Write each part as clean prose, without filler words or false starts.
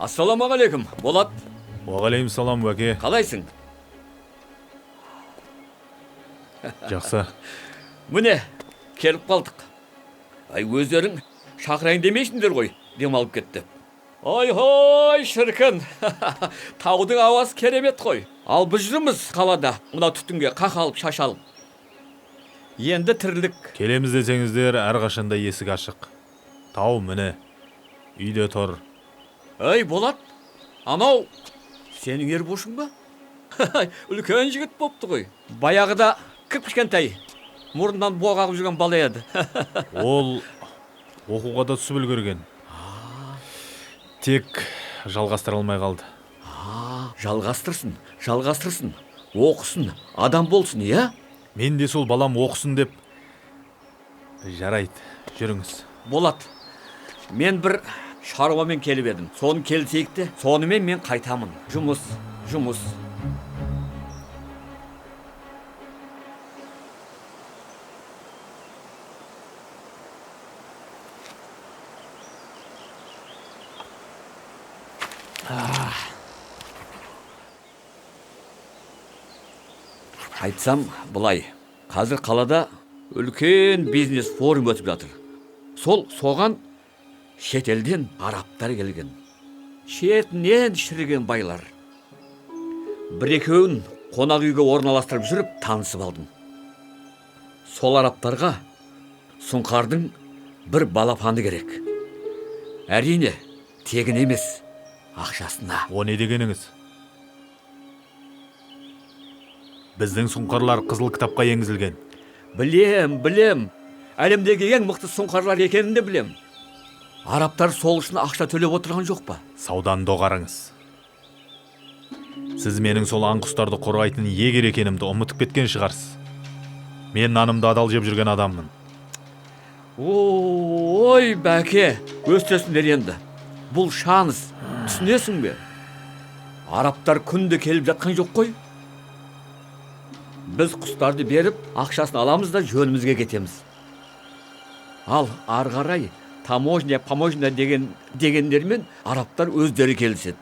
Ассалаумағалейкум, Болат. Уағалейкум, уәке. Қалайсың? Жақсы. Міне, келіп қалдық. Ай, өздерің шақырайын демейсіңдер ғой, демалып кетті. Ой-хой, шіркін. Таудың ауасы керемет қой. Ал біз жүрміз қалада, мына түтінге қақалып, шашалып. Енді тірлік. Келеміз десеңіздер, әрқашанда есік ашық. Тау міне, үйде тұр. Ей, Болат, анау сенің Ербошың ба? Үлкен жігіт бопты ғой. Баяғыда кіп-кішкентай, мұрнынан буа қағып жүрген бала еді. Ол оқуға да түсіп үлгерген. Тек жалғастыра алмай қалды. Жалғастырсын, жалғастырсын, оқысын, адам болсын, иә? Мен де сол балам оқысын деп. Жарайды, жүріңіз. Болат, мен бір шаруамен келіп едім. Соны келісейік те, сонымен мен қайтамын. Жұмыс, жұмыс. Айтсам былай, қазір қалада үлкен бизнес форум өтіп жатыр. Сол соған шетелден арабтар келген. Шетінен шіріген байлар. Бір екеуін қонақ үйге орналастырып жүріп танысып алдым. Сол арабтарға сұңқардың бір балапаны керек. Әрине, тегін емес, ақшасына. О не дегеніңіз? Біздің сұңқарлар қызыл кітапқа енгізілген. Білем, білем. Әлемдегі ең мықты сұңқарлар екенін де білем. Арабтар сол үшін ақша төлеп отырған жоқ па? Сауданы доғарыңыз. Сіз менің сол аң құстарды қорғайтын егер екенімді ұмытып кеткен шығарсыз. Мен нанымды адал жеп жүрген адаммын. Ой, бәке, өстесіңдер енді. Бұл шанс, түсінесің бе? Арабтар күнде келіп жатқан жоқ қой. Біз құстарды беріп, ақшасын аламыз да жөнімізге кетеміз. Ал ары қарай таможня, поможня дегендермен арабтар өздері келіседі.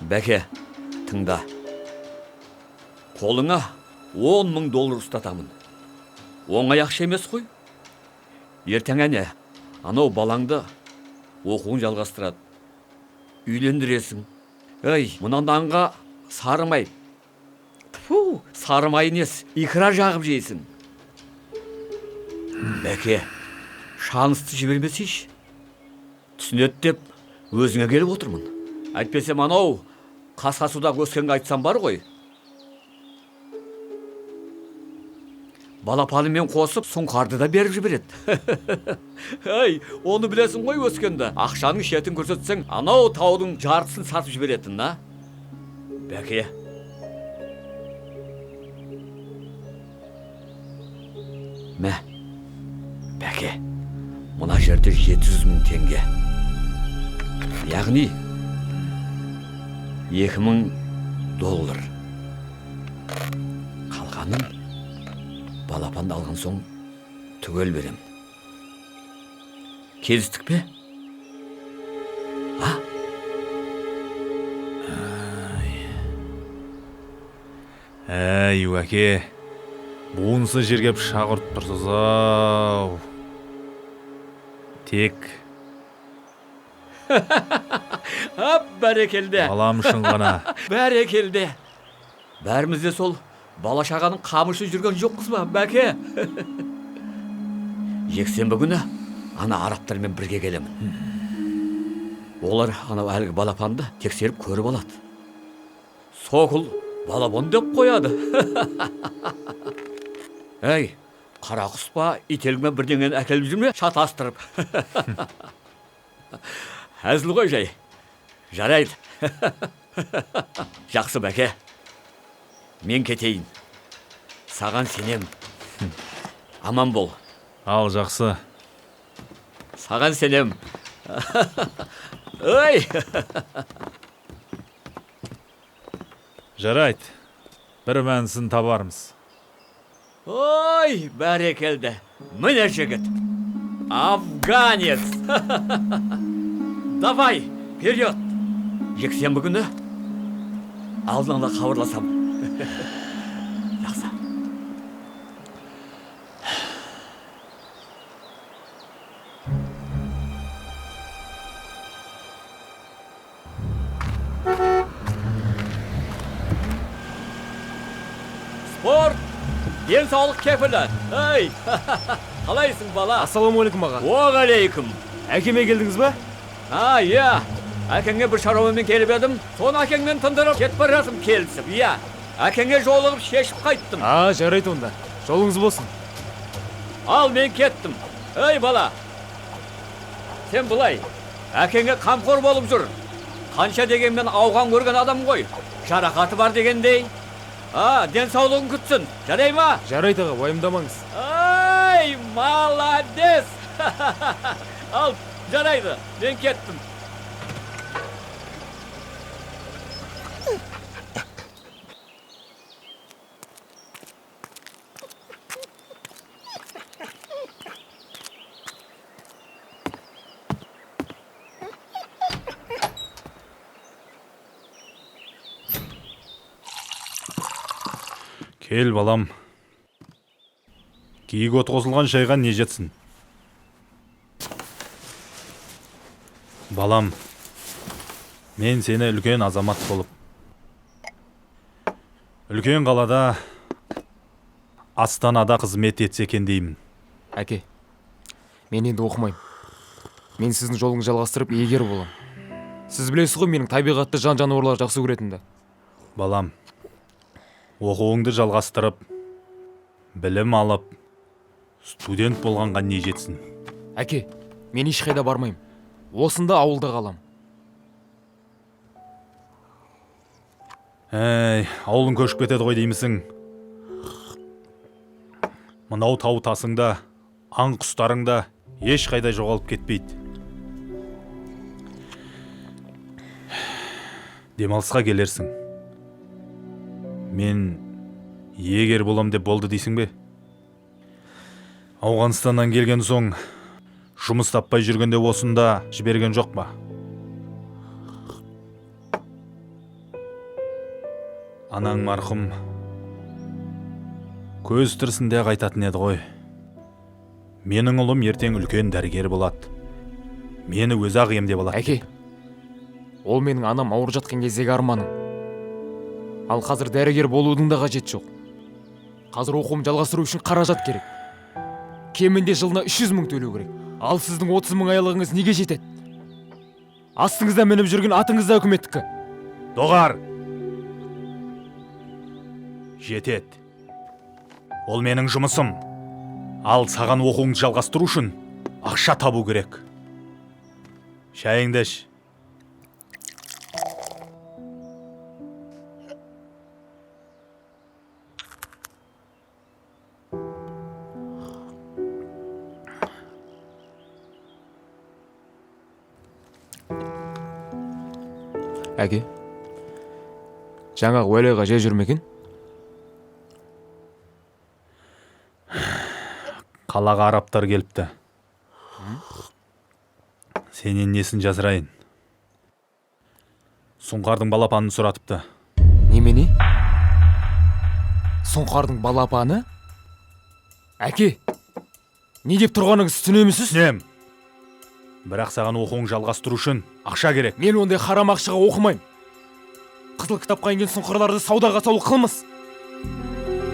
Бәке, тыңда. Қолыңа 10 000 доллар ұстатамын. Оңай ақша емес қой. Ертең әне, анау балаңды оқуын жалғастырады. Үйлендіресің. Ей, мына нанға сары май. Тфу, сары май нес, икра жағып жейсің. Бәке, шансты жібермесейші. Түсінеді деп өзіңе келіп отырмын. Әйтпесем анау қасқасудағы өскенге айтсам бар ғой. Балапанымен қосып сұңқарды да беріп жібереді. Ей, оны білесің ғой өскенді. Ақшаның шетін көрсетсең, анау таудың жартысын сатып жіберетін, а? Бәке. Мә, бәке, мына жерде 700 000 теңге. Яғни 2000 доллар. Қалғанын балапанды алған соң түгел берем. Келістік пе? А? Әй, уәке, буынсыз жерге пышақ ұрып тұрсыз-ау. Тек Ап, бәрекелді. Балам үшін ғана. Бәрекелді. Бәріміз де сол бала шағаның қамы үшін жүрген жоқпыз ба, бәке? Жексенбі күні ана арабтармен бірге келемін. Олар анау әлгі балапанды тексеріп көріп алады. Сокол балапан деп қояды. Әй, қара құс па, ителгі ме бірдеңені әкеліп жүрме, шатастырып. Әзіл ғой жай. Жарайды. Жақсы, бәке. Мен кетейін. Саған сенем. Аман бол. Ал, жақсы. Саған сенем. Ой! Жарайды. Бір мәнісін табармыз. Ой, бәрекелді. Міне жігіт. Афганец. Давай, вперед. Жексенбі күні алдын ала хабарласам. Жақсы. Спорт денсаулық кепілі. Ей, қалайсың, бала? Ассалаумағалейкум, аға. Уағалейкум. Әкеме келдіңіз ба? А, иә. Әкеңе бір шаруамен келіп едім. Соны әкеңмен тындырып кетіп бара жатырмын келісіп. Иә. Әкеңе жолығып шешіп қайттым. А, жарайды онда. Жолыңыз болсын. Ал мен кеттім. Ей, бала. Сен былай, әкеңе қамқор болып жүр. Қанша дегенмен ауған көрген адам ғой. Жарақаты бар дегендей. А, денсаулығын күтсін. Жарай ма? Жарайды, аға, уайымдамаңыз. Ай, молодец! Ал, жарайды, мен кеттім. Кел, балам. Киік от қосылған шайға не жетсін? Балам, мен сені үлкен азамат болып, үлкен қалада, Астанада қызмет етсе екен деймін. Әке, мен енді оқымаймын. Мен сіздің жолыңызды жалғастырып егер боламын. Сіз білесіз ғой менің табиғатты жан-жануарлар жақсы көретінімді. Балам, оқуыңды жалғастырып, білім алып, студент болғанға не жетсін? Әке, мен ешқайда бармаймын. Осында ауылда қалам. Әй, ауылың көшіп кетеді ғой деймісің? Мынау тау тасыңда, аң құстарың да ешқайда жоғалып кетпейді. Демалысқа келерсің. Мен егер болам деп болды дейсің бе? Ауғанстаннан келген соң жұмыс таппай жүргенде осында жіберген жоқ па? Анаң марқұм көз тірісінде қайтатын еді ғой. Менің ұлым ертең үлкен дәрігер болады. Мені өзі-ақ емдеп алады. Әке, ол менің анам ауырып жатқан кездегі арманым. Ал қазір дәрігер болудың да қажеті жоқ. Қазір оқуым жалғастыру үшін қаражат керек. Кемінде жылына 300 мың төлеу керек. Ал сіздің 30 мың айлығыңыз неге жетеді? Астыңызда мініп жүрген атыңыз да үкіметтікі. Доғар! Жетеді. Ол менің жұмысым. Ал саған оқуыңды жалғастыру үшін ақша табу керек. Шайыңды іш. Әке, жаңағы уәлиға жай жүр ме екен? Қалаға арабтар келіпті. Сенен несін жасырайын? Сұңқардың балапанын сұратыпты. Немене? Сұңқардың балапаны? Әке, не деп тұрғаныңыз түсінемісіз? Түсінем. Бірақ саған оқуың жалғастыру үшін ақша керек. Мен ондай харам ақшаға оқымаймын. Қызыл кітапқа енген сұңқарларды саудаға салу қылмыс.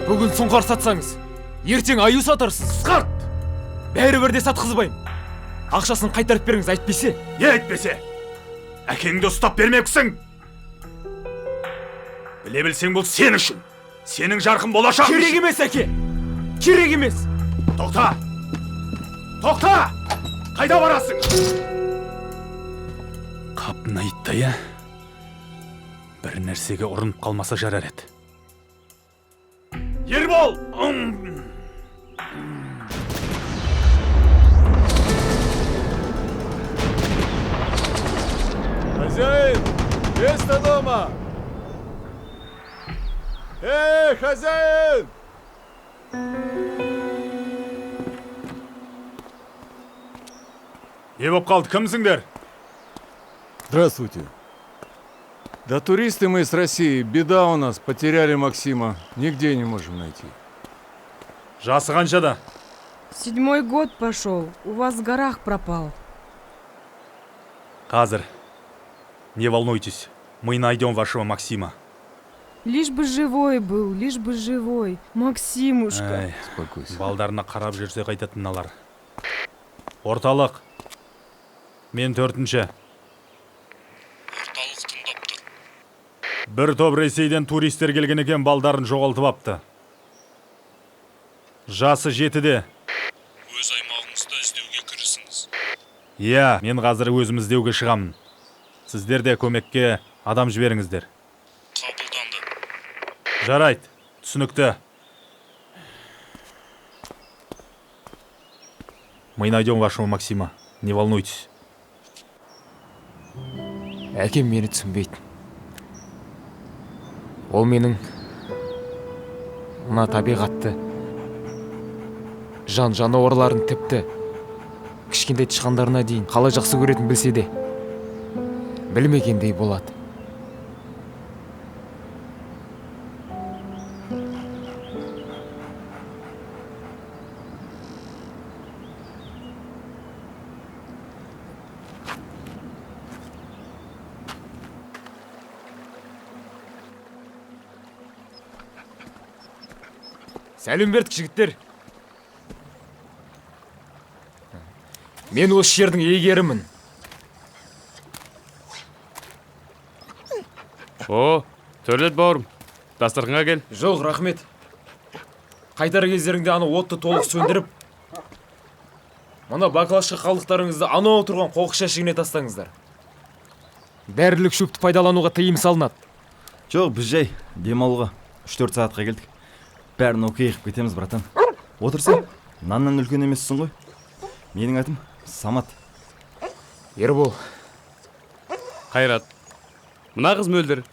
Бүгін сұңқар сатсаңыз, ертең аю сатарсыз. Қысқарт! Бәрібір де сатқызбаймын. Ақшасын қайтарып беріңіз, әйтпесе. Не әйтпесе? Әкеңді ұстап бермексің. Біле білсең, бұл сен үшін. Сенің жарқын болашағың Керек үшін. емес, әке. Керек емес. Тоқта! Тоқта! Қайда барасың? Қап, мына иттай, ә? Бір нәрсеге ұрынып қалмаса жарар еді. Ербол! Хозяин, есть кто дома? Эй, хозяин! Не болып қалды, кімсіңдер? Здравствуйте. Да туристы мы из России. Беда у нас, потеряли Максима. Нигде не можем найти. Жасы қаншада? Седьмой год пошел. У вас в горах пропал. Қазір. Не волнуйтесь, мы найдем вашего Максима. Лишь бы живой был, лишь бы живой. Максимушка. Әй, Успокойся. балдарына қарап жүрсе қайтады мыналар. Орталық. Мен төртінші. Орталық тыңдап тұр. Бір топ Ресейден туристер келген екен, балдарын жоғалтып апты. Жасы 7-де. Өз аймағыңызда іздеуге кірісіңіз. Иә, мен қазір өзім іздеуге шығамын. Сіздер де көмекке адам жіберіңіздер. Қабылданды. Жарайды, түсінікті. Мы найдем вашего Максима. Не волнуйтесь. Әкем мені түсінбейді. Ол менің мына табиғатты, жан жануарларын, тіпті кішкентай тышқандарына дейін қалай жақсы көретінін білсе де, білмегендей болады. Сәлем бердік, жігіттер. Мен осы жердің иегерімін. О, Төрлет бауырым, дастарханға кел. Жоқ, рахмет. Қайтар кездеріңде ана отты толық сөндіріп, мына баклашка қалдықтарыңызды анау тұрған қоқыс жәшігіне тастаңыздар. Дәрілік шөпті пайдалануға тыйым салынады. Жоқ, біз жай демалуға 3-4 сағатқа келдік. Бәрін окей қылып кетеміз, братан. Отырсаң, наннан үлкен емессің ғой. Менің атым Самат. Ербол. Қайрат. Мына қыз Мөлдір.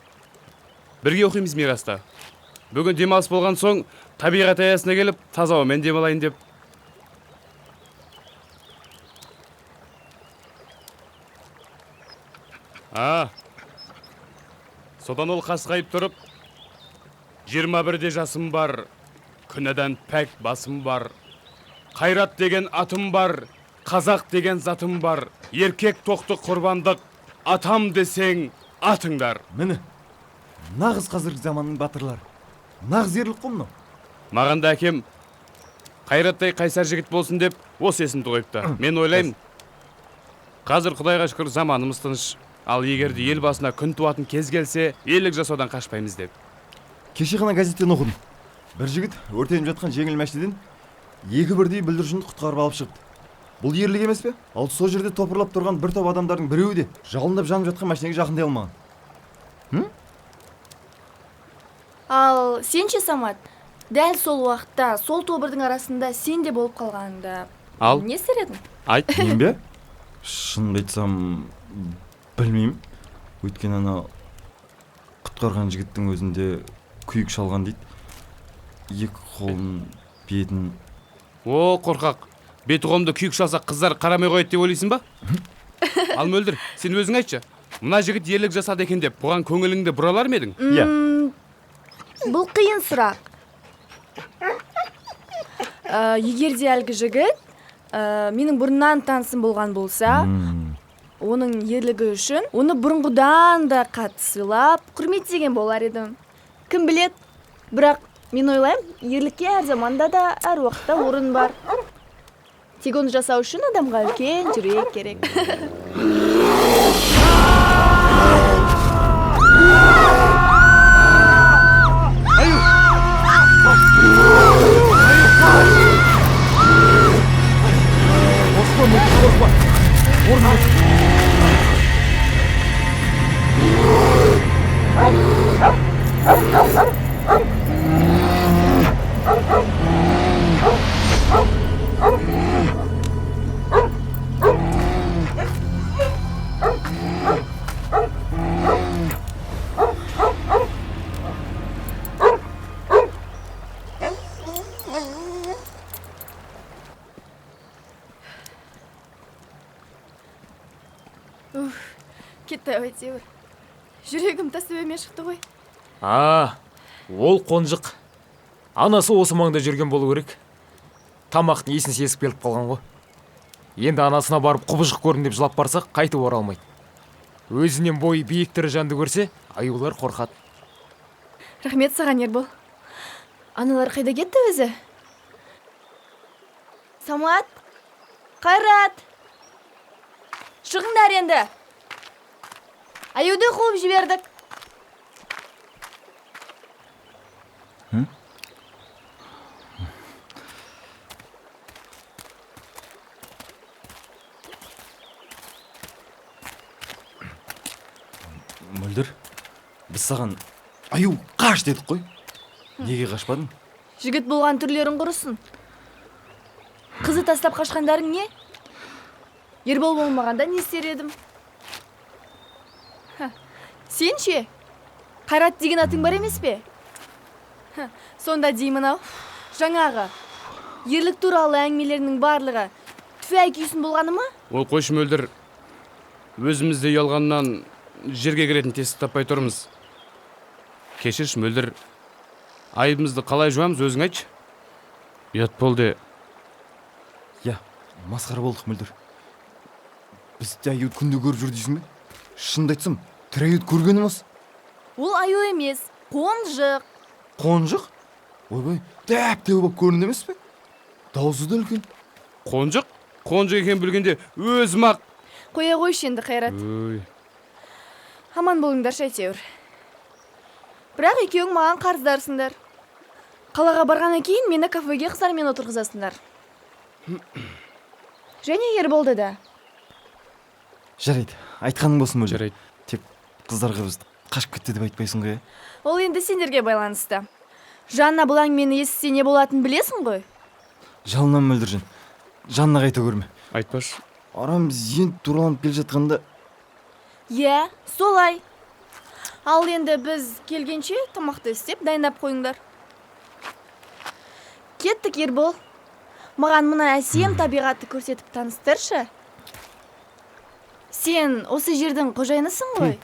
Бірге оқимыз Мираста. Бүгін демалыс болған соң табиғат аясына келіп, таза ауамен демалайын деп. А. Содан ол қасқайып тұрып, 21-де жасым бар, күнәдан пәк басым бар. Қайрат деген атым бар, қазақ деген затым бар. Еркек тоқты құрбандық, атам десең атыңдар. Міне, нағыз қазіргі заманның батырлары. Нағыз ерлік қой мынау. Маған да әкем Қайраттай қайсар жігіт болсын деп осы есімді қойыпты. Мен ойлаймын, қазір, құдайға шүкір, заманымыз тыныш. Ал егер де ел басына күн туатын кез келсе, ерлік жасаудан қашпаймыз деп. Кеше ғана газеттен оқыдым. Бір жігіт өртеніп жатқан жеңіл мәшинеден екі бірдей бүлдіршінді құтқарып алып шығыпты. Бұл ерлік емес пе? Ал сол жерде топырлап тұрған бір топ адамдардың біреуі де жалындап жанып жатқан мәшинеге жақындай алмаған. Ал сен ше, Самат, дәл сол уақытта сол тобырдың арасында сен де болып қалғаныңда Ал не істер едің? Айт. Мен бе? Шынымды айтсам, білмеймін. Өйткені ана құтқарған жігіттің өзінде күйік шалған дейді. Екі қолын, бетін. О, қорқақ, беті қолымды күйік шалса, қыздар қарамай қояды деп ойлайсың ба? Ал Мөлдір, сен өзің айтшы, мына жігіт ерлік жасады екен деп бұған көңіліңді бұра алар ма едің? Иә. Бұл қиын сұрақ. Егер де әлгі жігіт менің бұрыннан танысым болған болса, оның ерлігі үшін оны бұрынғыдан да қатты сыйлап, құрметтеген болар едім. Кім білет, бірақ мен ойлаймын, ерлікке әр заманда да, әр уақытта орын бар. Тек оны жасау үшін адамға үлкен жүрек керек. Аю! Қорықпа, Мөлдір, қорықпа. Орнына отыр. Уф, кетті ау әйтеуір. Жүрегім тас төбеме шықты ғой. А, ол қонжық. Анасы осы маңда жүрген болу керек. Тамақтың иісін сезіп келіп қалған ғой. Енді анасына барып құбыжық көрдім деп жылап барсақ, қайтып оралмайды. Өзінен бойы биік тірі жанды көрсе, аюлар қорқады. Рахмет саған, Ербол. Аналар қайда кетті өзі? Самат, Қайрат, шығыңдар енді. Аюды қуып жібердік. Мөлдір, біз саған аю қаш дедік қой. Неге қашпадың? Жігіт болған түрлерің құрысын. Қызы тастап қашқандарың не? Ербол болмағанда не істер едім? Ха, сен ше? Қайрат деген атың бар емес пе? Ха, сонда деймін ау. Жаңағы ерлік туралы әңгімелерінің барлығы түфәй күйсін болғаны ма? Ол қойшы, Мөлдір. Өзіміз де ұялғаннан жерге кіретін тесік таппай тұрмыз. Кешірші, Мөлдір. Айыбымызды қалай жуамыз, өзің айтшы. Ұят болды. Я, масқара болдық, Мөлдір. Біз де аюды күнде көріп жүр дейсің бе? Шынымды айтсам, тірі аюды көргенім осы. Ол аю емес, қонжық. Қонжық? Ойбай, дәп-дәу болып көрінді емес пе? Дауысы да үлкен. Қонжық? Қонжық екенін білгенде өзім-ақ. Қоя қойшы енді, Қайрат. Өй. Аман болыңдаршы әйтеуір. Бірақ екеуің маған қарыздарсыңдар. Қалаға барғаннан кейін мені кафеге қыздармен отырғызасыңдар. Және Ерболды да. Жарайды, айтқаның болсын, Мөлдір. Жарайды. Тек қыздарға бізді қашып кетті деп айтпайсың ғой, ә? Ол енді сендерге байланысты. Жанна бұл әңгімені естісе не болатынын білесің ғой? Жалынамын, Мөлдіржан. Жанна қайта көрме. Айтпашы. Арам біз енді тураланып келе жатқанда. Иә, солай. Ал енді біз келгенше тамақты істеп дайындап қойыңдар. Кеттік, Ербол. Маған мына әсем табиғатты көрсетіп таныстыршы. Сен осы жердің қожайынысың ғой?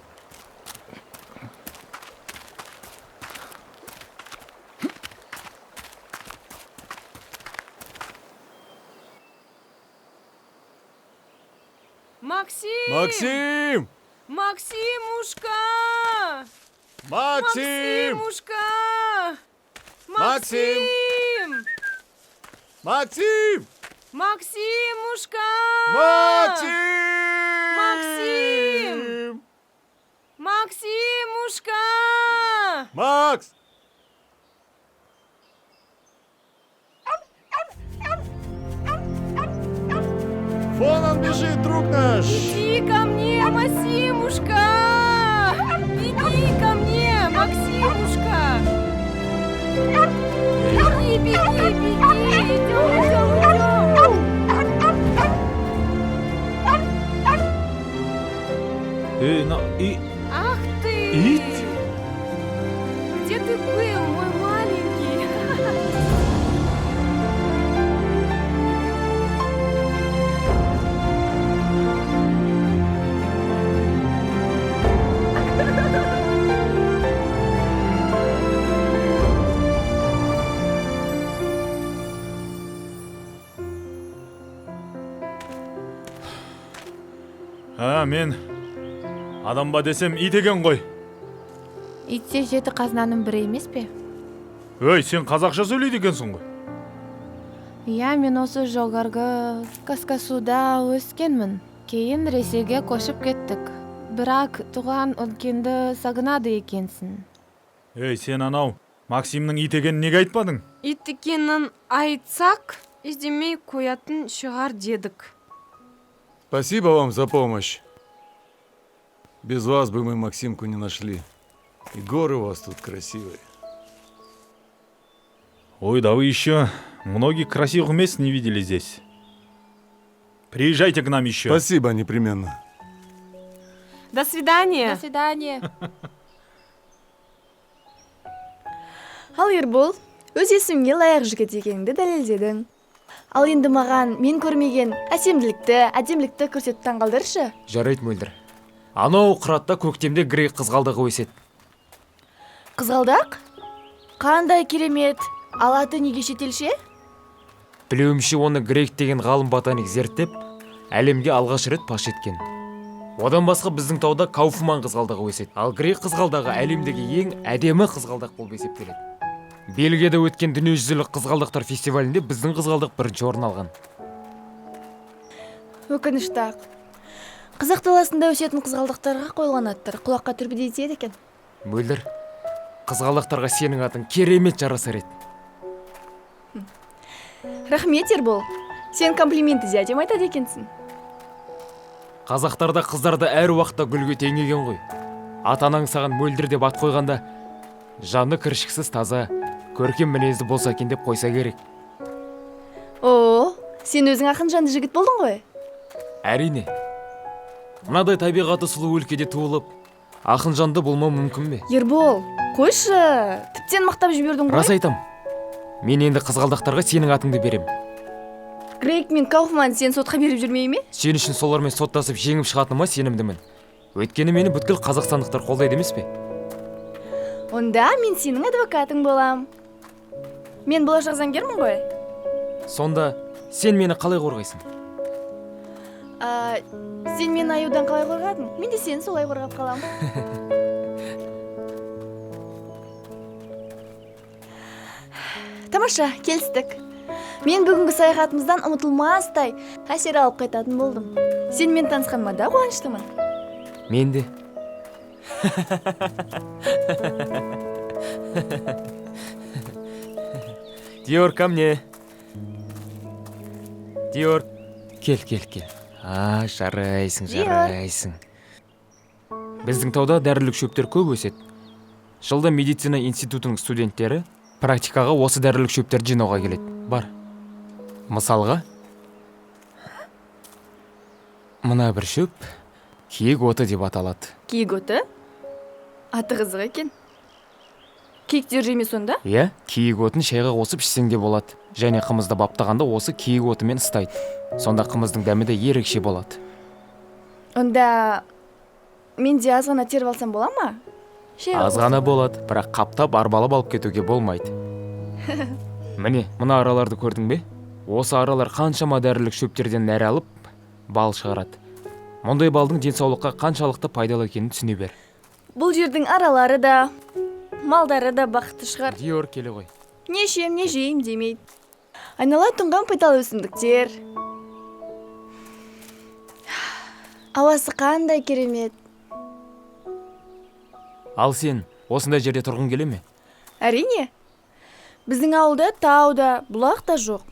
Максим! Максим! Максимушка! Максим! Максимушка! Максим! Максим! Максимушка! Максим! Максим! Максимушка! Макс! Вон он бежит, друг наш! Иди ко мне, Максимушка! Беги ко мне, Максимушка! Беги, беги, беги! Идем, идем, идем! Эй, на, и... Ах ты! Ит? Где ты был, мой маленький? А, мен адам ба десем ит екен ғой. Итте жеті қазынаның бірі емес пе? Өй, сен қазақша сөйлейді екенсің ғой. Иә, мен осы жоғарғы Каскасуда өскенмін. Кейін Ресейге көшіп кеттік. Бірақ туған өлкеңді сағынады екенсің. Ей, сен анау Максимнің ит екенін неге айтпадың? Ит екенін айтсақ, іздемей қоятын шығар дедік. Спасибо вам за помощь. Без вас бы мы Максимку не нашли. И горы у вас тут красивые. Ой, да вы еще многих красивых мест не видели здесь. Приезжайте к нам еще. Спасибо непременно. До свидания. До свидания. Ал Ербол, өз есіміңе лайық жігіт екеніңді дәлелдедің. Ал енді маған мен көрмеген әсемділікті, әдемілікті көрсетіп таңғалдыршы. Жарайды, Мөлдір. Анау қыратта көктемде грек қызғалдағы өседі. Қызғалдақ? Қандай керемет! Ал аты неге шетелше? Білуімше, оны грек деген ғалым ботаник зерттеп, әлемге алғаш рет паш еткен. Одан басқа біздің тауда Кауфман қызғалдағы өседі. Ал грек қызғалдағы әлемдегі ең әдемі қызғалдақ болып есептеледі. Бельгияда өткен дүниежүзілік қызғалдақтар фестивалінде біздің қызғалдақ бірінші орын алған. Өкінішті-ақ. Қазақ даласында өсетін қызғалдақтарға қойылған аттар құлаққа түрпідей тиеді екен. Мөлдір, қызғалдақтарға сенің атың керемет жарасар еді. Рахмет, Ербол. Сен комплиментті де әдемі айтады екенсің. Қазақтарда қыздарды әр уақытта гүлге теңеген ғой. Ата-анаң саған Мөлдір деп ат қойғанда, жаны кіршіксіз таза, көркем мінезді болса екен деп қойса керек. О, сен өзің ақын жанды жігіт болдың ғой. Әрине. Мынадай табиғаты сұлу өлкеде туылып, ақын жанды болмау мүмкін бе? Ербол, қойшы, тіптен мақтап жібердің ғой. Рас айтам. Мен енді қызғалдақтарға сенің атыңды берем. Грейг мен Кауфман сені сотқа беріп жүрмей ме? Сен үшін солармен соттасып жеңіп шығатыныма сенімдімін. Өйткені мені бүткіл қазақстандықтар қолдайды емес пе? Онда мен сенің адвокатың болам. Мен болашақ заңгермін ғой. Сонда сен мені қалай қорғайсың? Сен мені аюдан қалай қорғадың? Мен де сені солай қорғап қалам. Тамаша, келістік. Мен бүгінгі саяхатымыздан ұмытылмастай әсер алып қайтатын болдым. Сенімен танысқаныма да қуаныштымын. Мен де. Диор, ко мне. Диор, кел, кел, кел. А, жарайсың, жарайсың. Біздің тауда дәрілік шөптер көп өседі. Жылда медицина институтының студенттері практикаға осы дәрілік шөптерді жинауға келеді. Бар. Мысалға, мына бір шөп киік оты деп аталады. Киік оты? Аты қызық екен. Киіктер жей ме сонда? Иә, киік отын шайға қосып ішсең де болады. Және қымызды баптағанда осы киік отымен ыстайды. Сонда қымыздың дәмі де ерекше болады. Онда мен де аз ғана теріп алсам бола ма? Аз ғана болады, бірақ қаптап арбалап алып кетуге болмайды. Міне, мына араларды көрдің бе? Осы аралар қаншама дәрілік шөптерден нәр алып, бал шығарады. Мұндай балдың денсаулыққа қаншалықты пайдалы екенін түсіне бер. Бұл жердің аралары да, малдары да бақытты шығар. Диор, келе ғой. Не ішем, не жеймін демейді. Айнала тұнған пайдалы өсімдіктер. Ауасы қандай керемет. Ал сен осындай жерде тұрғың келе ме? Әрине. Біздің ауылда тау да, бұлақ та жоқ.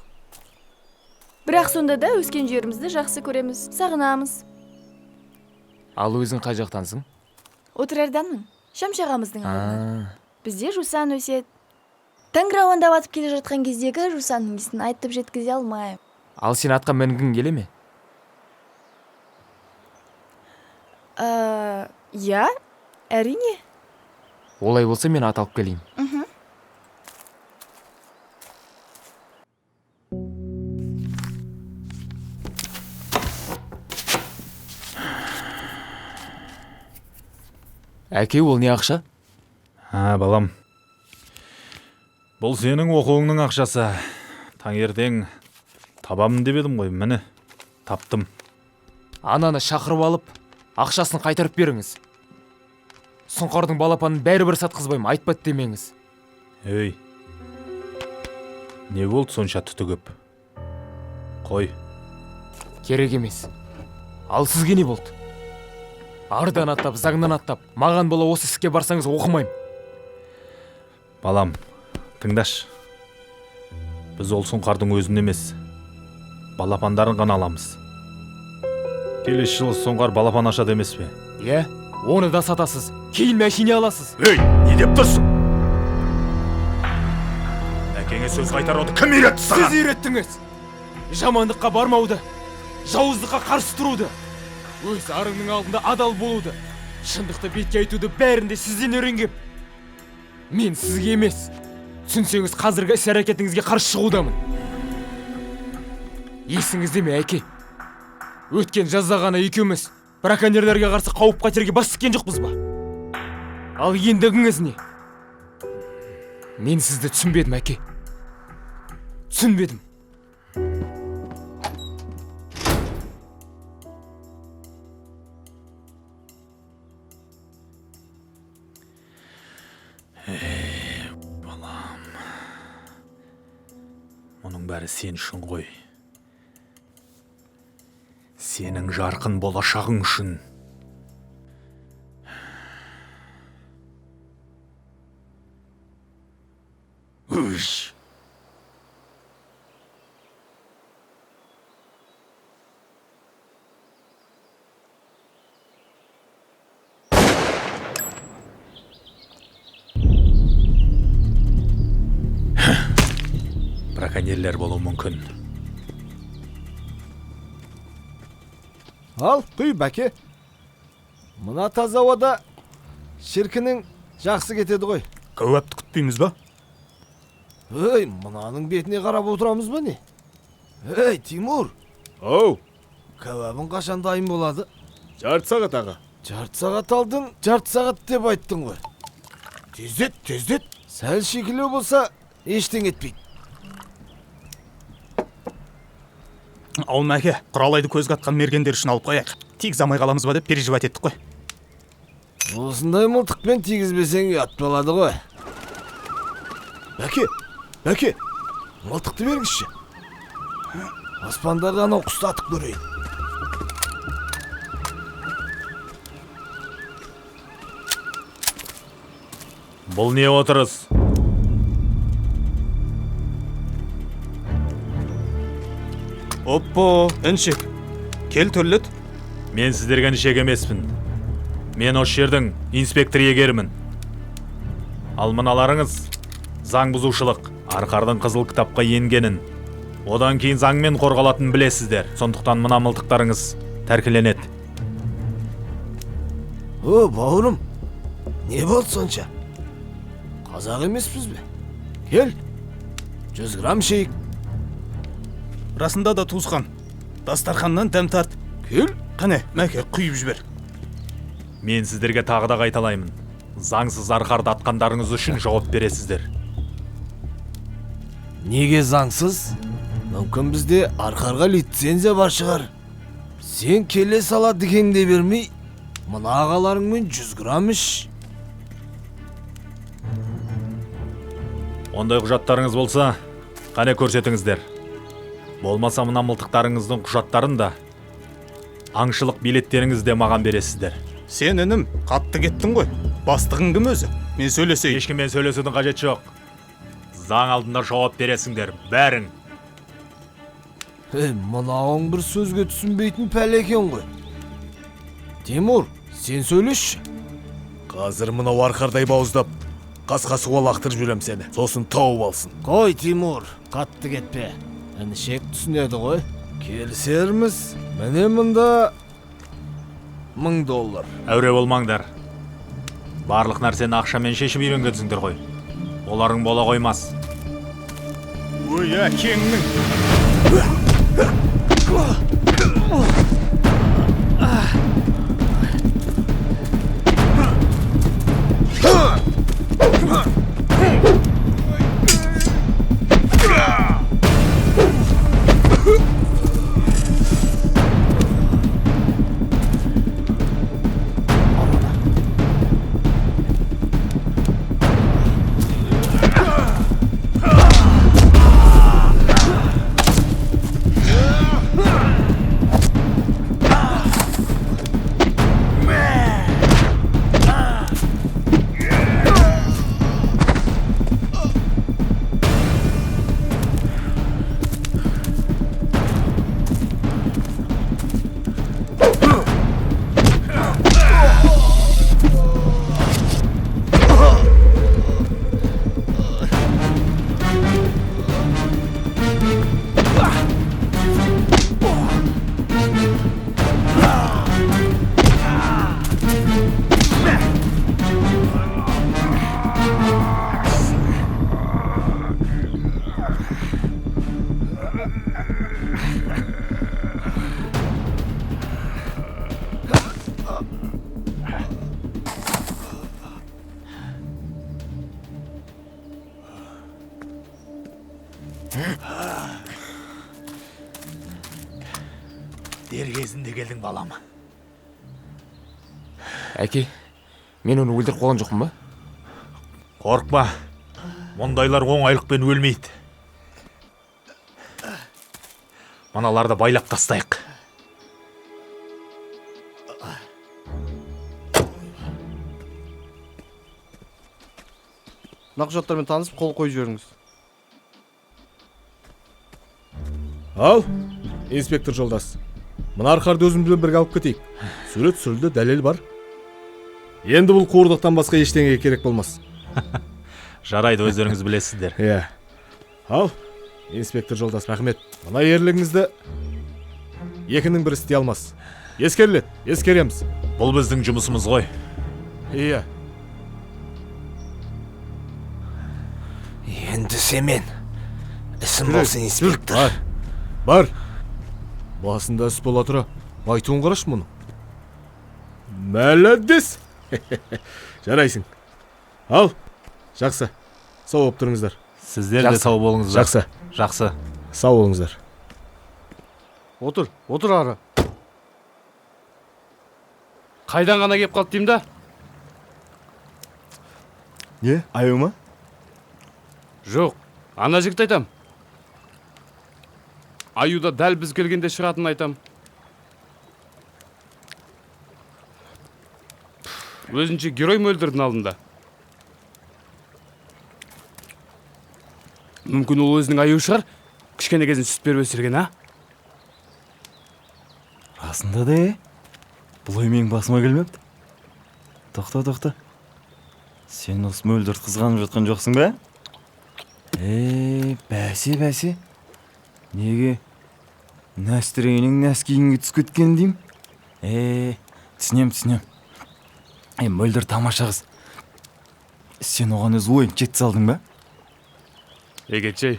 Бірақ сонда да өскен жерімізді жақсы көреміз, сағынамыз. Ал өзің қай жақтансың? Отырарданмын, Шәмші ағамыздың ауылынан. Бізде жусан өседі. Таң рауандап атып келе жатқан кездегі жусанның иісін айтып жеткізе алмаймын. Ал сен атқа мінгің келе ме? Иә, әрине. Олай болса мен ат алып келейін. Әке, ол не ақша? А, балам. Бұл сенің оқуыңның ақшасы. Таңертең табамын деп едім ғой, міне, таптым. Ананы шақырып алып, ақшасын қайтарып беріңіз. Сұңқардың балапанын бәрібір сатқызбаймын, айтпады демеңіз. Ей, не болды сонша түтігіп? Қой. Керек емес. Ал сізге не болды? Ардан аттап, заңнан аттап, маған бола осы іске барсаңыз оқымаймын. Балам, тыңдашы. Біз ол сұңқардың өзін емес, балапандарын ғана аламыз. Келесі жылы сұңқар балапан ашады емес пе? Иә, оны да сатасыз. Кейін мәшине аласыз. Ей, не деп тұрсың? Әкеңе сөз қайтаруды кім үйретті саған? Сіз үйреттіңіз. Жамандыққа бармауды, жауыздыққа қарсы тұруды, өз арыңның алдында адал болуды, шындықты бетке айтуды бәрін де сізден үйренгем. Мен сізге емес, түсінсеңіз қазіргі іс-әрекетіңізге қарсы шығудамын. Есіңізде ме, әке? Өткен жазда ғана екеуміз браконьерлерге қарсы қауіп-қатерге бас тіккен жоқпыз ба? Ал ендігіңіз не? Мен сізді түсінбедім, әке. Түсінбедім. Балам, мұның бәрі сен үшін ғой. Сенің жарқын болашағың үшін. Үш. Браконьерлер болуы мүмкін. Ал, құй, бәке. Мына таза ауада шіркінің жақсы кетеді ғой. Кәуапты күтпейміз ба? Ей, мынаның бетіне қарап отырамыз ба не? Ей, Тимур. Оу. Кәуабың қашан дайын болады? Жарты сағат, аға. Жарты сағат алдын, жарты сағат деп айттың ғой. Тездет, тездет. Сәл шикілеу болса, ештеңе етпейді. Ал мәке, құралайды көзге атқан мергендер үшін алып қояйық. Тигізе алмай қаламыз ба деп переживать еттік қой. Осындай мылтықпен тигізбесең ұят болады ғой. Бәке, бәке, мылтықты бергізші. Аспандағы анау құсты атып көрейін. Бұл не отырыс? Оппо, інішек. Кел төрлет. Мен сіздерге інішек емеспін. Мен осы жердің инспектор егерімін. Ал мыналарыңыз заң бұзушылық, арқардың қызыл кітапқа енгенін, одан кейін заңмен қорғалатынын білесіздер. Сондықтан мына мылтықтарыңыз тәркіленеді. О, бауырым, не болды сонша? Қазақ емеспіз бе? Кел, 100 грамм ішейік. Расында да туысқан, дастарханнан дәм тарт. Кел, қане, мәке, құйып жібер. Мен сіздерге тағы да қайталаймын. Заңсыз арқарды атқандарыңыз үшін жауап бересіздер. Неге заңсыз? Мүмкін бізде арқарға лицензия бар шығар. Сен келе сала дегенде бермей, мына ағаларыңмен 100 грамм іш. Ондай құжаттарыңыз болса, қане көрсетіңіздер. Болмаса мына мылтықтарыңыздың құжаттарын да, аңшылық билеттеріңізді де маған бересіздер. Сен інім, қатты кеттің ғой. Бастығың кім өзі? Мен сөйлесейін. Ешкіммен сөйлесудің қажеті жоқ. Заң алдында жауап бересіңдер, бәрің. Ей, мынауың бір сөзге түсінбейтін пәле екен ғой. Тимур, сен сөйлесші. Қазір мынау арқардай бауыздап, қасқа суға лақтырып жіберем сені. Сосын тауып алсын. Қой, Тимур, қатты кетпе. Інішек түсінеді ғой. Келісерміз. Міне мұнда $1000. Әуре болмаңдар. Барлық нәрсені ақшамен шешіп үйренгенсіңдер ғой. Оларың бола қоймас. Өй, әкеңнің. Дер кезінде келдің, балам. Әке, мен оны өлтіріп қойған жоқпын ба? Қорықпа. Мұндайлар оңайлықпен өлмейді. Мыналарды байлап тастайық. Мына құжаттармен танысып, қол қойып жіберіңіз. Ал, инспектор жолдас. Мына арқарды өзімізбен бірге алып кетейік. Сурет түсірілді, дәлел бар. Енді бұл қуырдақтан басқа ештеңеге керек болмас. Жарайды, өздеріңіз білесіздер. Иә. Ал, инспектор жолдас, рахмет. Мына ерлігіңізді екінің бірі істей алмас. Ескеріледі, ескереміз. Бұл біздің жұмысымыз ғой. Иә. Енді семен. Ісім болсын, инспектор. Бар. Басында іс бола тұра, айтуын қарашы мұны. Молодец! Жарайсың. Ал, жақсы. Сау болып тұрыңыздар. Сіздер де сау болыңыздар. Жақсы. Жақсы. Сау болыңыздар. Отыр, отыр ары. Қайдан ғана кеп қалды деймін да? Не, аю ма? Жоқ, ана жігіт айтам. Аюда дәл біз келгенде шығатынын айтам. Өзінше герой Мөлдірдің алдында. Мүмкін ол өзінің аюы шығар, кішкене кезін сүт беріп өсірген, а? Расында да, бұл ой менің басыма келмепті. Тоқта, тоқта. Сен осы Мөлдірді қызғанып жатқан жоқсың ба? Бәсе, бәсе. Неге нәстіренің нәскиіңе түсіп кеткен деймін? Түсінем, түсінем. Мөлдір тамаша қыз. Сен оған өз ойын жеткізе алдың ба? Егетшей,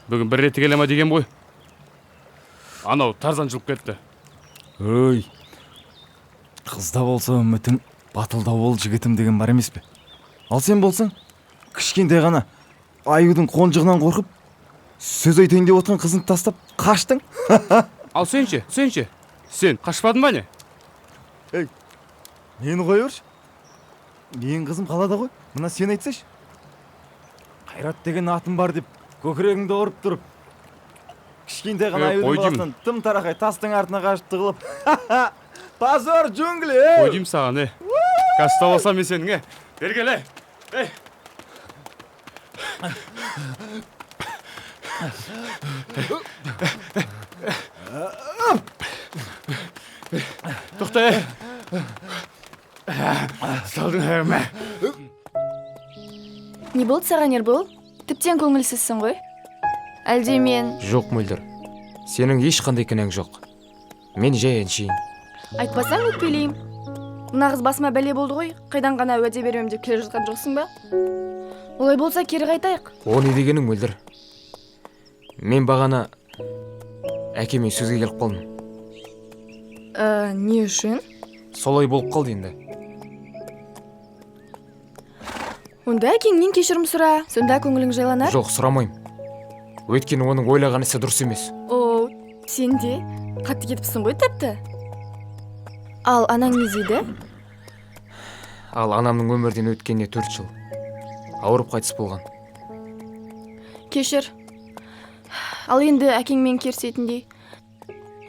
бүгін бір реті келе ма деген ғой. Анау Тарзан жұлып кетті. Өй, қызда болса үмітің, батылда бол жігітім деген бар емес пе? Ал сен болсаң, кішкентай ғана аюдың қонжығынан қорқып, сөз айтайын деп отқан қызын тастап қаштың. Ал сен ше, сен ше, сен қашпадың ба не? Ей, мені қоя берші. Менің қызым қалада ғой. Мына сен айтсайшы. Қайрат деген атым бар деп көкірегіңді ұрып тұрып, кішкентай ғана аюдың баласынан тым тарақай тастың артына қашып тығылып. Позор джунгли! Қой деймін саған, Қазір ұстап алсам мен сенің, Бері кел, ей! Тоқта, Салдың аяғыма. Не болды саған, Ербол? Тіптен көңілсізсің ғой. Әлде мен... Жоқ, Мөлдір. Сенің ешқандай кінәң жоқ. Мен жай әншейін. Айтпасаң өкпелеймін. Мына қыз басыма бәле болды ғой. Қайдан ғана уәде беремін деп келе жатқан жоқсың ба? Олай болса кері қайтайық. О не дегенің, Мөлдір? Мен бағана әкеме сөзге келіп қалдым. Не үшін? Солай болып қалды енді. Онда әкеңнен кешірім сұра, сонда көңілің жайланар? Жоқ, сұрамаймын. Өйткені оның ойлаған ісі дұрыс емес. О, сен де қатты кетіпсің ғой тіпті. Ал анаң не дейді? Ал анамның өмірден өткеніне 4 жыл. Ауырып қайтыс болған. Кешір. Ал енді әкеңмен керісетіндей.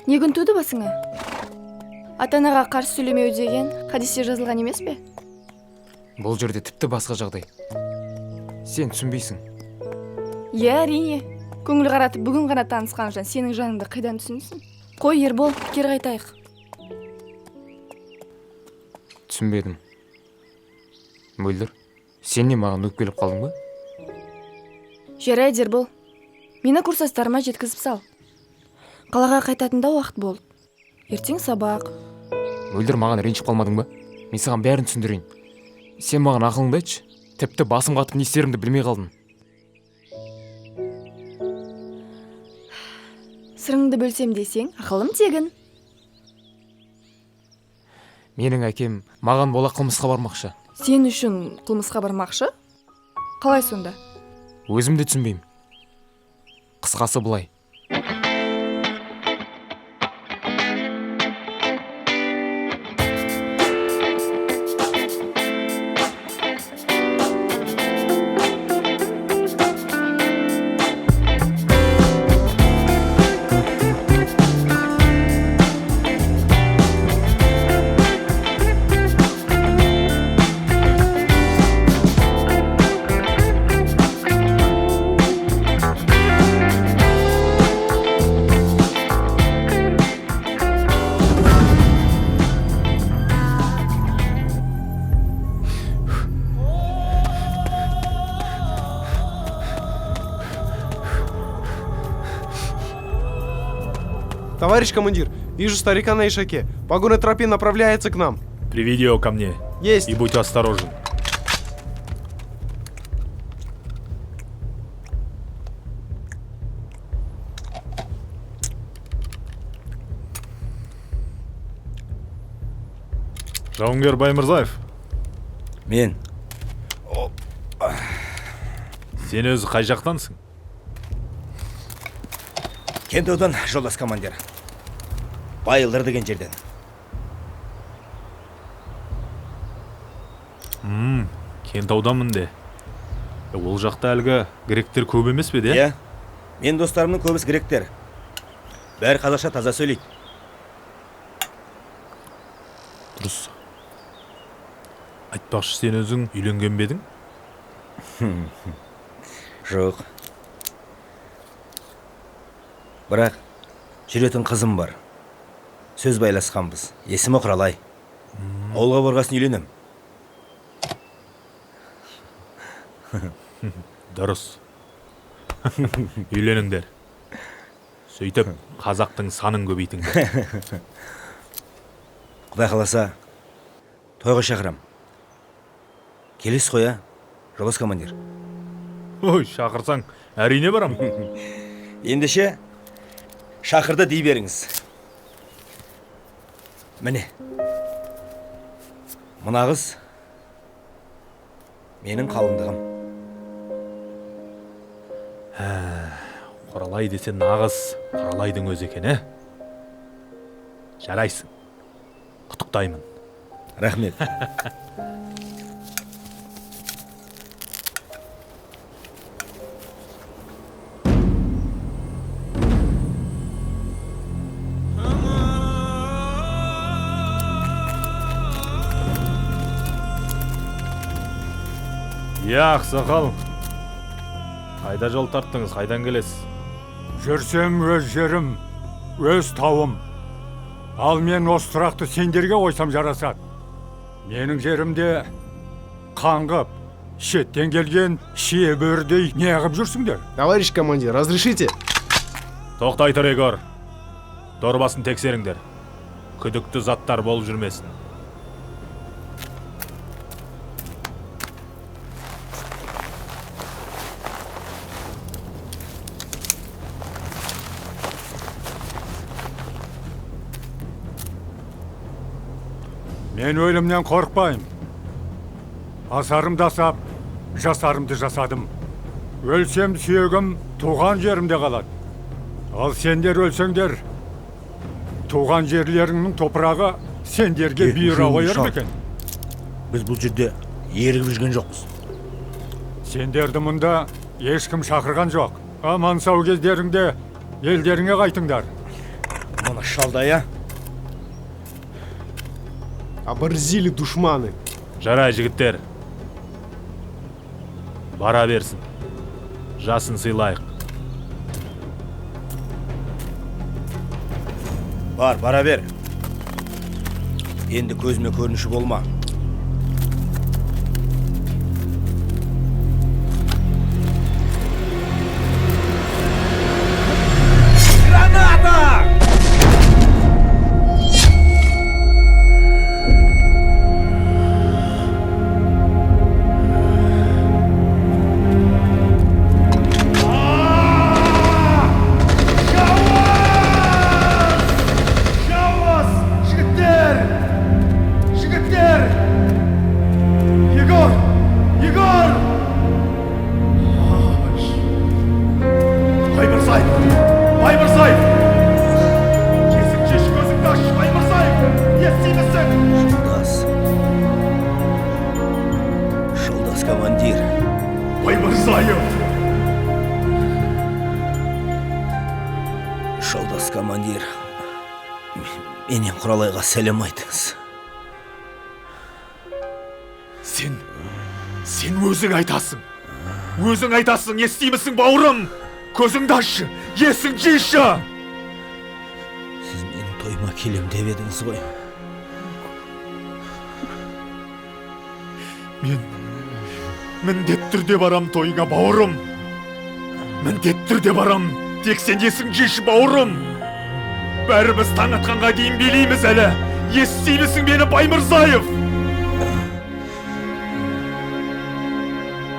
Не күн туды басыңа? Ата-анаға қарсы сөйлемеу деген хадисте жазылған емес пе? Бұл жерде тіпті басқа жағдай. Сен түсінбейсің. Иә, әрине. Көңіл қаратып бүгін ғана танысқан жан сенің жаныңды қайдан түсінсін? Қой, Ербол, кері қайтайық. Түсінбедім. Мөлдір, сен не маған өкпелеп қалдың ба? Жарайды, Ербол. Мені курстастарыма жеткізіп сал. Қалаға қайтатында уақыт болды. Ертең сабақ. Мөлдір, маған ренжіп қалмадың ба? Мен саған бәрін түсіндірейін. Сен маған ақылыңды айтшы. Тіпті басым қатып не істерімді білмей қалдым. Сырыңды бөлсем десең, ақылым тегін. Менің әкем маған бола қылмысқа бармақшы. Сен үшін қылмысқа бармақшы? Қалай сонда? Өзім де түсінбеймін. Қысқасы былай. Товарищ командир, вижу старика на ишаке. По горной тропе направляется к нам. Приведи его ко мне. Есть. И будь осторожен. Жауынгер Баймырзаев. Мен. Сен өзі қай жақтансың? Кентаудан, жолдас командир. Байылдыр деген жерден. Кентауданмын де. Ол жақта әлгі гректер көп емес пе де? Иә. Мен достарымның көбісі гректер. Бәрі қазақша таза сөйлейді. Дұрыс. Айтпақшы, сен өзің үйленген бе едің? Жоқ. Бірақ жүретін қызым бар. Сөз байласқанбыз. Есімі Құралай. Ауылға барғасын үйленем. Дұрыс. Үйленіңдер. Сөйтіп қазақтың санын көбейтіңдер. Құдай қаласа, тойға шақырам. Келесіз ғой, а, жолдас командир? Ой, шақырсаң, әрине барам. Ендеше, шақырды дей беріңіз. Міне, мына қыз менің қалыңдығым. Құралай десе нағыз Құралайдың өзі екен, ә? Жарайсың. Құттықтаймын. Рахмет. Иә, ақсақал. Қайда жол тарттыңыз, қайдан келесіз? Жүрсем өз жерім, өз тауым. Ал мен осы сұрақты сендерге қойсам жарасады. Менің жерімде қаңғып, шеттен келген шие бөрідей неғып жүрсіңдер? Товарищ командир, разрешите? Тоқтай тұр, Егор. Дорбасын тексеріңдер. Күдікті заттар болып жүрмесін. Мен өлімнен қорықпаймын. Асарымды асап, жасарымды жасадым. Өлсем сүйегім туған жерімде қалады. Ал сендер өлсеңдер, туған жерлеріңнің топырағы сендерге бұйыра қояр ма екен? Біз бұл жерде ерігіп жүрген жоқпыз. Сендерді мұнда ешкім шақырған жоқ. Аман сау кездеріңде елдеріңе қайтыңдар. Мына шалдай, а? Оборзили душманы. Жарай, жігіттер. Бара берсін. Жасын сыйлайық. Бар, бара бер. Енді көзіме көрініші болма. Граната! Жігіттер! Жігіттер! Енем Құралайға сәлем айтыңыз. Сен өзің айтасың. Өзің айтасың, естимісің, бауырым? Көзіңді ашшы, есің жишы! Сіз менің тойыма келем деп едіңіз ғой. Мен міндетті түрде барам тойыңа, бауырым. Міндетті түрде барам. Тек сен есің жишы, бауырым. Бәріміз таң атқанға дейін билейміз әлі. Естимісің мені, Баймырзаев?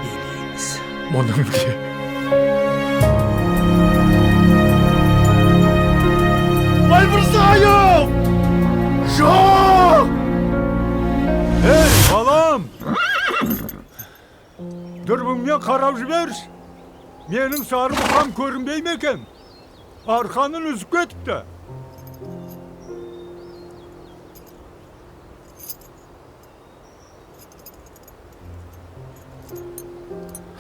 Билейміз. Мұның не? Баймырзаев! Жоқ! Ей, балам! Дүрбіңмен қарап жіберші. Менің сары бұқам көрінбей ме екен? Арқанын үзіп кетіпті.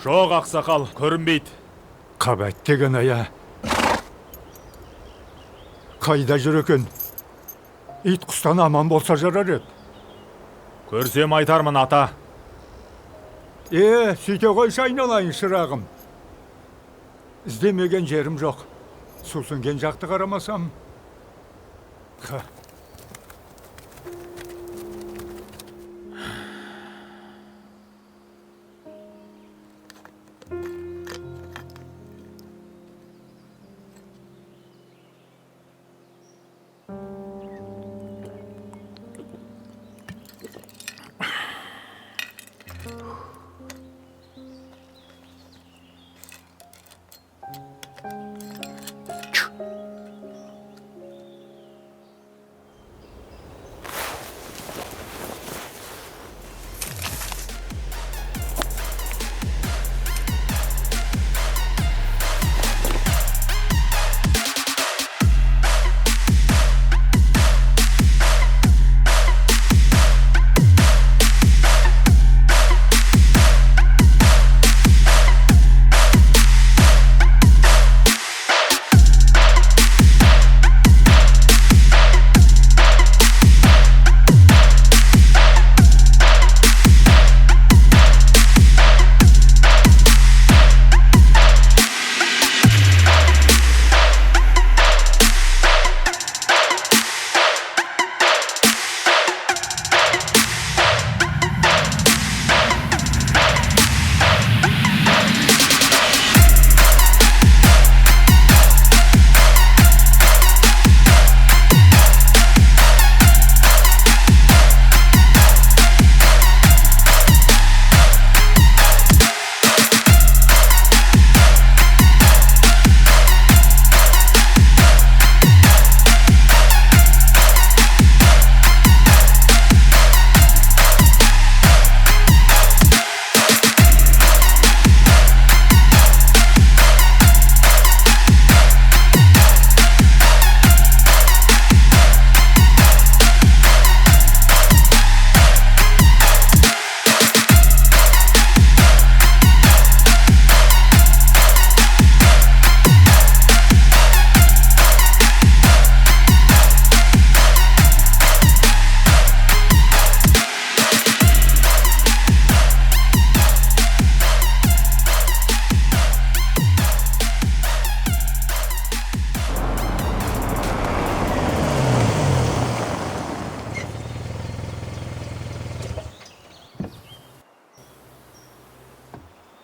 Жоқ, ақсақал, көрінбейді. Қабат деген ая. Қайда жүр екен? Ит құстан аман болса жарар еді. Көрсем айтармын, ата. Сөйте қойшы айналайын, шырағым. Іздемеген жерім жоқ. Сусынген жақты қарамасам. Ха.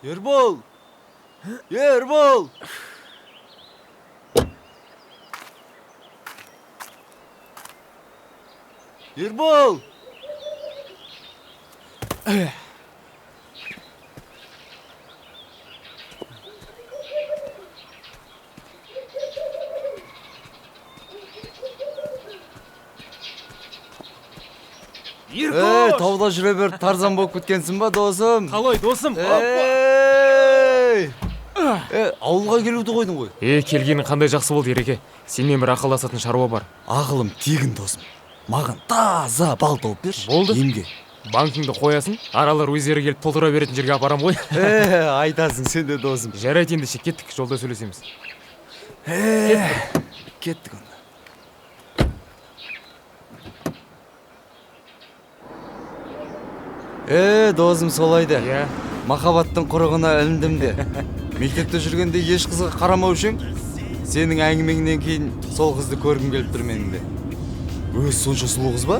Ербол! Ербол! Ербол! Ей, тауда жүре беріп Тарзан болып кеткенсің ба, досым? Қалай, досым? Ей! Ауылға келуді қойдың ғой. Келгенің қандай жақсы болды, Ереке. Сенімен бір ақылдасатын шаруа бар. Ақылым тегін, досым. Маған таза бал тауып берші. Болды. Емге. Банкіңді қоясың, аралар өздері келіп толтыра беретін жерге апарам ғой. Айтасың сен де, досым. Жарайды ендеше, кеттік, жолда сөйлесеміз. Кеттік онда. Досым, солай да. Иә. Махаббаттың құрығына іліндім де. Мектепте жүргенде еш қызға қарамаушы ең. Сенің әңгімеңнен кейін сол қызды көргім келіп тұр менің де. Өзі сонша сұлу қыз ба?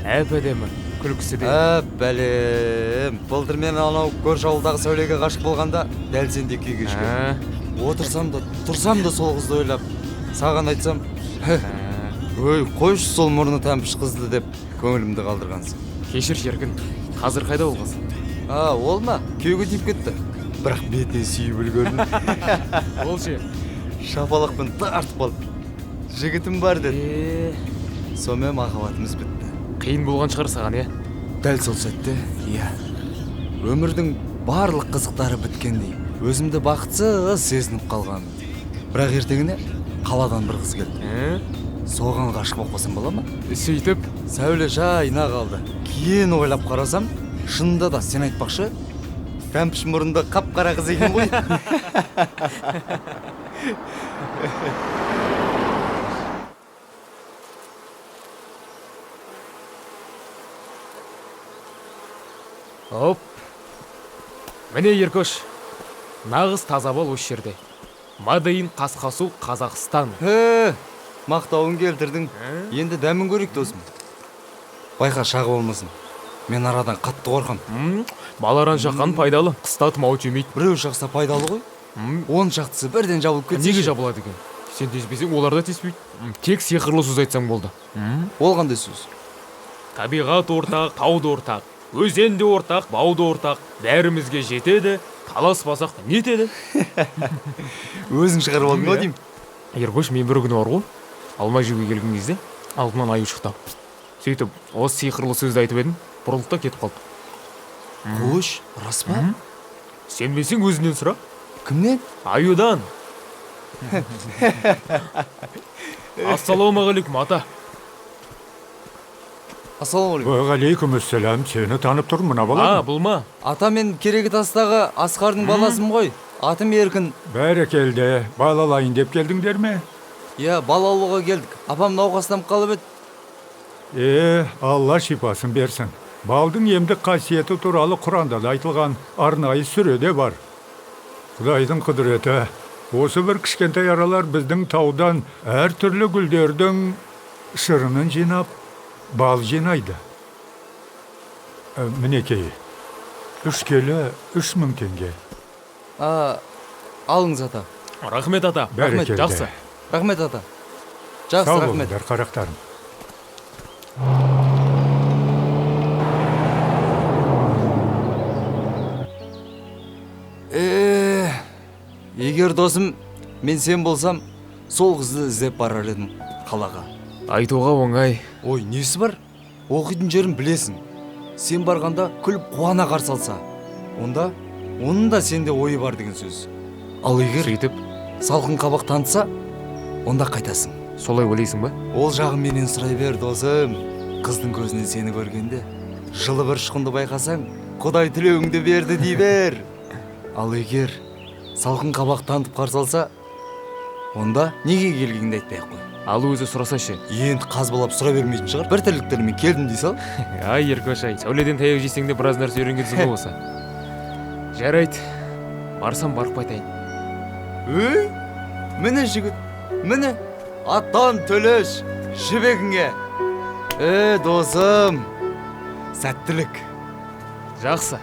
Әп-әдемі, күлкісі де. Әп, бәлем. Былтыр мен анау көрші ауылдағы Сәулеге ғашық болғанда дәл сендей күй кешкенмін. Отырсам да, тұрсам да сол қызды ойлап, саған айтсам, өй, қойшы сол мұрны тәмпіш қызды деп көңілімді қалдырғансың. Кешір, Еркін, қазір қайда ол қыз? А, ол ма? Күйеуге тиіп кетті. Бірақ бетінен сүйіп үлгердім. Ол ше? Шапалақпен тартып қалды. Жігітім бар деді. Сонымен махаббатымыз бітті. Қиын болған шығар саған, иә? Дәл сол сәтте, иә. Өмірдің барлық қызықтары біткендей. Өзімді бақытсыз сезініп қалғанмын. Бірақ ертеңіне қаладан бір қыз келді. Соған ғашық болып қалсам бола ма? Сөйтіп? Сәуле жайына қалды. Кейін ойлап қарасам, шынында да сен айтпақшы, тәмпіш мұрынды қап-қара қыз екен ғой. Оп. Міне, Еркош, нағыз таза бал осы жерде. Мадейн Қасқасу, Қазақстан. Мақтауын келтірдің. Енді дәмін көрейік, досым. Байқа, шағы болмасын. Мен арадан қатты қорқам. Бал аран жаққан пайдалы, қыста тұмау тимейді. Біреу жақса пайдалы ғой. Он шақтысы бірден жабылып кетсе. Неге жабылады екен? Сен теспесең, олар да теспейді. Тек сиқырлы сөз айтсаң болды. Ол қандай сөз? Табиғат ортақ, тау да ортақ, өзен де ортақ, бау да ортақ, бәрімізге жетеді, таласпасақ нетеді? Өзің шығарып алдың ғой деймін. Еркош, мен бір күні бар ғой, алма жеуге келген кезде алдымнан аю шықты. Сөйтіп, осы сиқырлы сөзді айтып едім, бұрылды да кетіп қалды. Қош, рас па? Сенбесең өзінен сұра. Кімнен? Аюдан. Ассалаумағалейкум, ата. Ассалаумағалейкум. Уағалейкумассалам, сені танып тұрмын, мына бала. А, бұл ма? Ата, мен Керегі тастағы Асқардың баласымын ғой. Атым Еркін. Бәрекелді, бал алайын деп келдіңдер ме? Иә, бал алуға келдік. Апам науқастанып қалып еді. Алла шипасын берсін. Балдың емдік қасиеті туралы Құранда да айтылған арнайы сүре де бар. Құдайдың құдіреті. Осы бір кішкентай аралар біздің таудан әртүрлі гүлдердің шырынын жинап, бал жинайды. Мінекей, 3 келі 3000 теңге. Алыңыз, ата. Рахмет, ата. Бәрекелді. Жақсы. Рахмет, ата. Жақсы, Сау рахмет. болыңдар, қарақтарым. Егер досым, мен сен болсам, сол қызды іздеп барар едім қалаға. Айтуға оңай. Ой, несі бар? Оқитын жерін білесің. Сен барғанда күліп қуана қарсы алса, онда оның да сенде ойы бар деген сөз. Ал егер сөйтіп салқын қабақ танытса, онда қайтасың. Солай ойлайсың ба? Ол жағын менен сұрай бер, досым. Қыздың көзінен сені көргенде жылы бір ұшқынды байқасаң, Құдай тілеуіңді берді дей бер. Ал егер салқын қабақ танытып қарсы алса, онда неге келгеніңді айтпай ақ қой. Ал өзі сұраса ше? Енді қазбалап сұра бермейтін шығар. Бір тірліктермен келдім дей сал. Ай, Еркош, ай, Сәуледен таяқ жесең де біраз нәрсе үйренгенсің ғой осы. Жарайды, барсам барып қайтайын. Өй, міне жігіт, міне, аттан Төлеш, жібегіңе. Досым, сәттілік. Жақсы.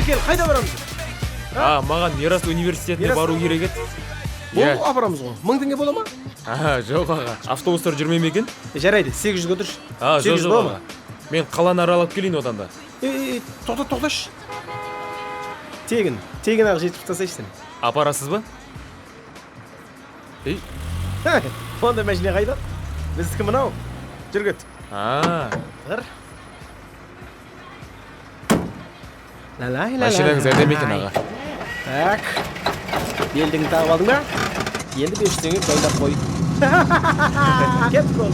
Кел, қайда барамыз? А, маған Мирас университетіне бару керек еді. Бұл апарамыз ғой. 1000 теңге бола ма? А, жоқ аға, автобустар жүрмей ме екен? Жарайды, 800-ге отыршы. А, жоқ, 800 жоқ бола ма? аға. Мен қаланы аралап келейін одан да. Тоқта, тоқташы. Тегін, тегін ақ жеткізіп тастайшы сені. Апарасыз ба? Ей. Онда мәшине қайда? Біздікі мынау. Жүр кет. А. Тұр. Машинаңыз әдемі екен, аға. Так. Белдігіңді тағып алдың ба? Енді 500 теңге дайындап қой. Кеттік ол.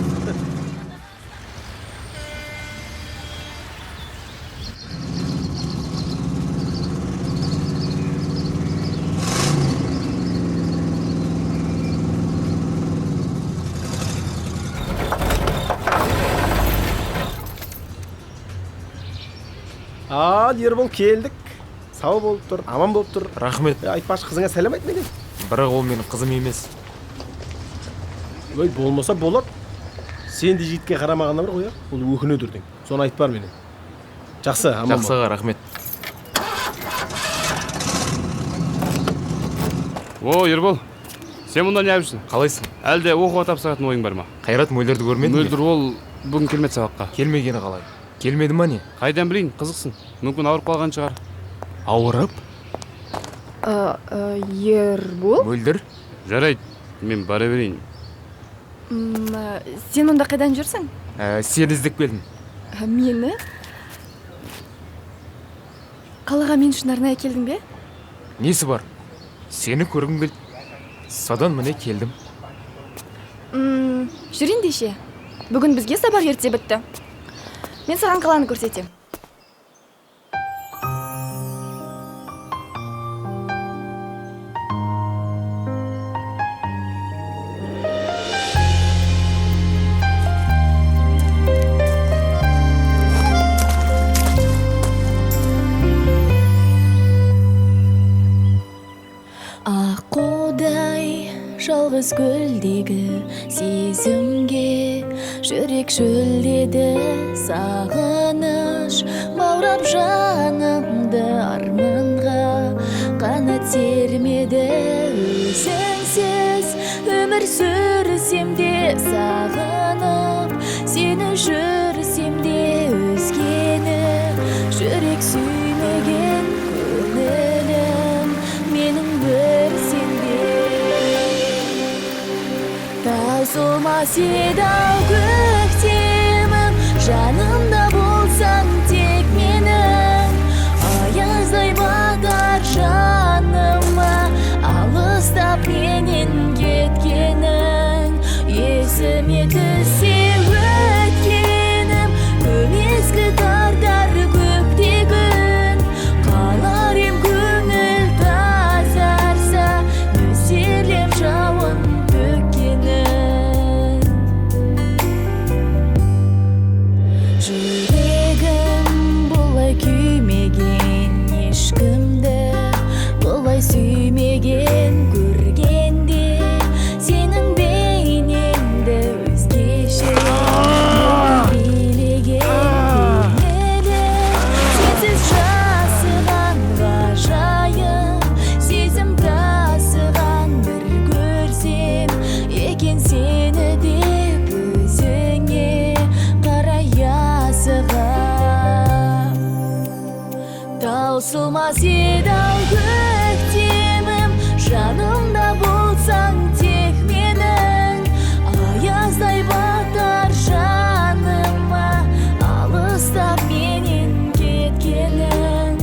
Ал, Ербол, келдік. Сау болып тұр, аман болып тұр. Рахмет. Айтпақшы, қызыңа сәлем айт менен. Бірақ ол менің қызым емес. Ой, болмаса болады. Сен де жігітке қарамағаннан бір ғой, ол өкінеді ертең. Соны айтып бар менен. Жақсы, аман бол. Жақсы аға, рахмет. О, Ербол, сен мұнда не жүрсің? Қалайсың? Әлде оқуға тапсыратын ойың бар ма? Қайрат Мөлдірді көрмедің бе? Мөлдір ол бүгін келмеді сабаққа. Келмегені қалай? Келмеді ма не? Қайдан білейін, қызықсың. Мүмкін ауырып қалған шығар. Ауырып? Ербол? Мөлдір? Жарайды, мен бара берейін. Сен онда қайдан жүрсің? Сені іздеп келдім. Мені? Қалаға мен үшін арнайы келдің бе? Несі бар? Сені көргім келді. Содан міне келдім. Жүр ендеше. Бүгін бізге сабақ ерте бітті. Мен саған қаланы көрсетем. Аққудай жалғыз көлдегі сезімге жүрек шөлдеді, сағыныш баурап жанымды арманға қанат сермеді. Өзіңсіз өмір сүрсем де сағынып сені жүрсем де өзгені жүрек сүймеген көңілім менің бір сенде. Таусылмас еді-ау көктемім, жанымда болсаң тек менің. Аяздай батар жаныма алыстап менен кеткенің. Есіме түссе өткенім, көмескі тартар көкте күн. Қалар ем көңіл тазарса, нөсерлеп жауын төккенін. Жүрегім бұлай күймеген, ешкімді бұлай сүймеген. Көргенде сенің бейнеңді өзгеше билеген. Көңілім сенсіз жасыған ғажайып сезім тасыған. Бір көрсем екен сені деп өзіңе қарай асығам. Таусылмас еді-ау көктемім, жанымда болсаң тек менің. Аяздай батар жаныма алыстап менен кеткенің.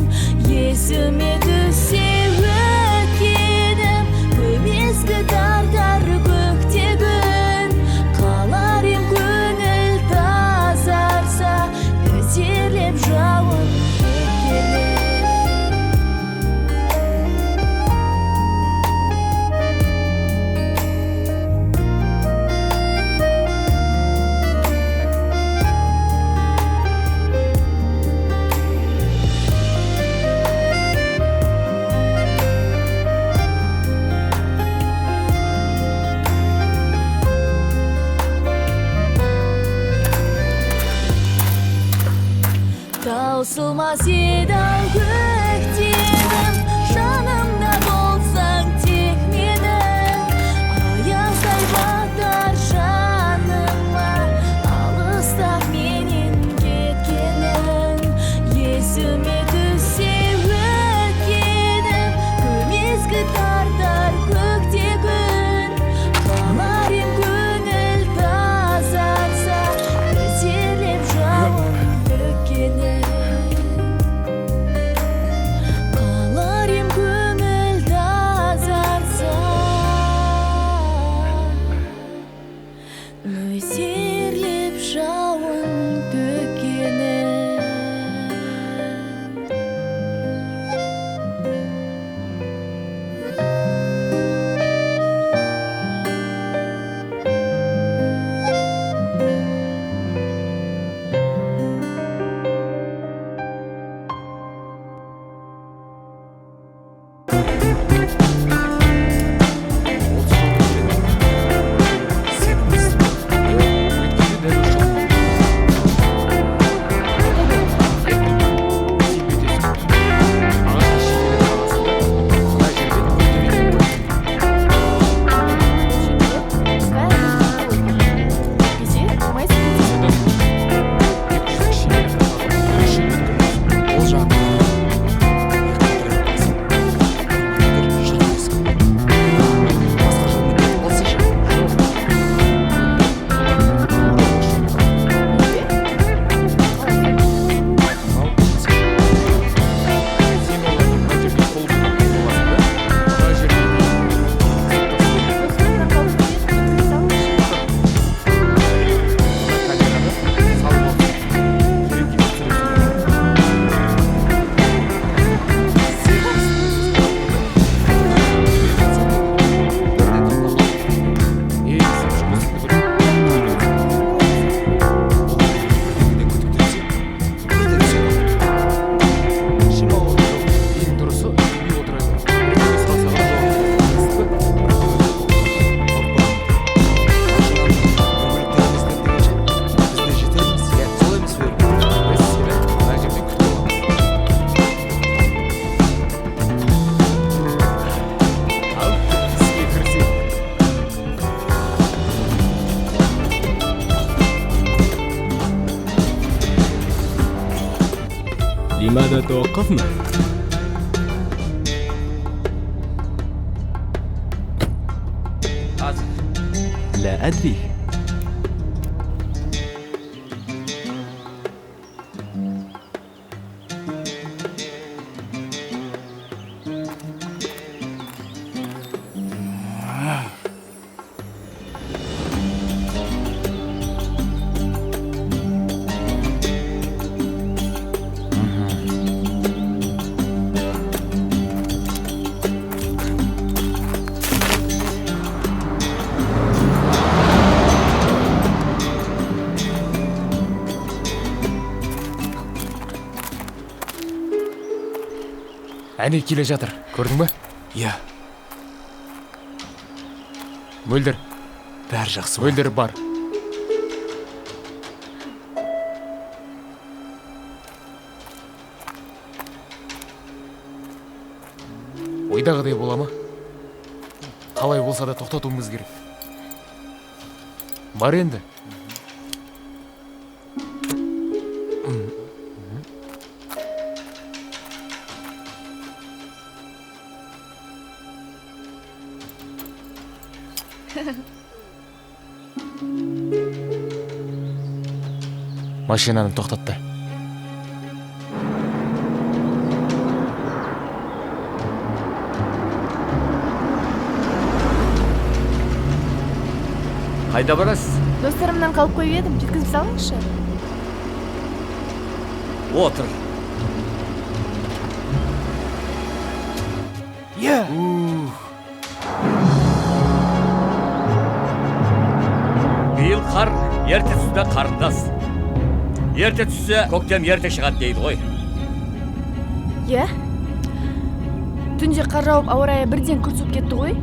Есіме түссе өткенім, көмескі тартар көкте күн. Қалар ем көңіл тазарса, нөсерлеп жауын төккенін. Таусылмас еді-ау көктемім, жанымда болсаң тек менің. Аяздай батар жаныма алыстап менен кеткенің. Есіме түссе өткенім, көмескі тартар көкте күн. Қалар ем көңіл тазарса, нөсерлеп жауын төккенін. لماذا توقفنا؟ لا أدري. Әне келе жатыр, көрдің бе? Иә. Мөлдір. Бәрі жақсы. Мөлдір бар. Ойдағыдай бола ма? Қалай болса да тоқтатуымыз керек. Бар енді. Машинаны тоқтатты. Қайда барасыз? Достарымнан қалып қойып едім, жеткізіп салыңызшы. Отыр. Иә. Биыл қар ерте түсті, қарындас. Ерте түссе, көктем ерте шығады дейді ғой. Иә. Түнде қар жауып, ауа райы бірден күрт суып кетті ғой.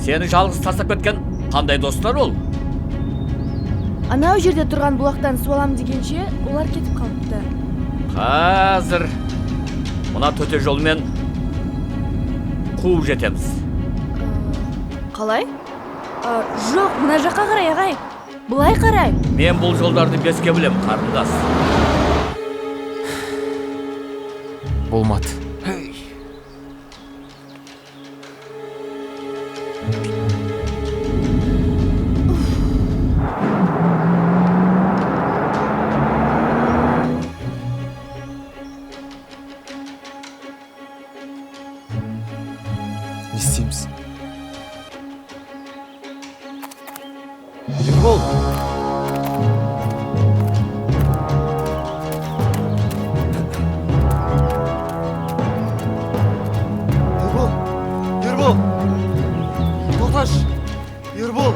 Сені жалғыз тастап кеткен қандай достар ол? Анау жерде тұрған бұлақтан су алам дегенше, олар кетіп қалыпты. Қазір мына төте жолмен қуып жетеміз. Қалай? Жоқ, мына жаққа қарай, ағай. Былай қарай. Мен бұл жолдарды беске білем, қарындас. Болмады. Не істейміз? Ербол! Ербол! Ербол! Тоқташы! Ербол!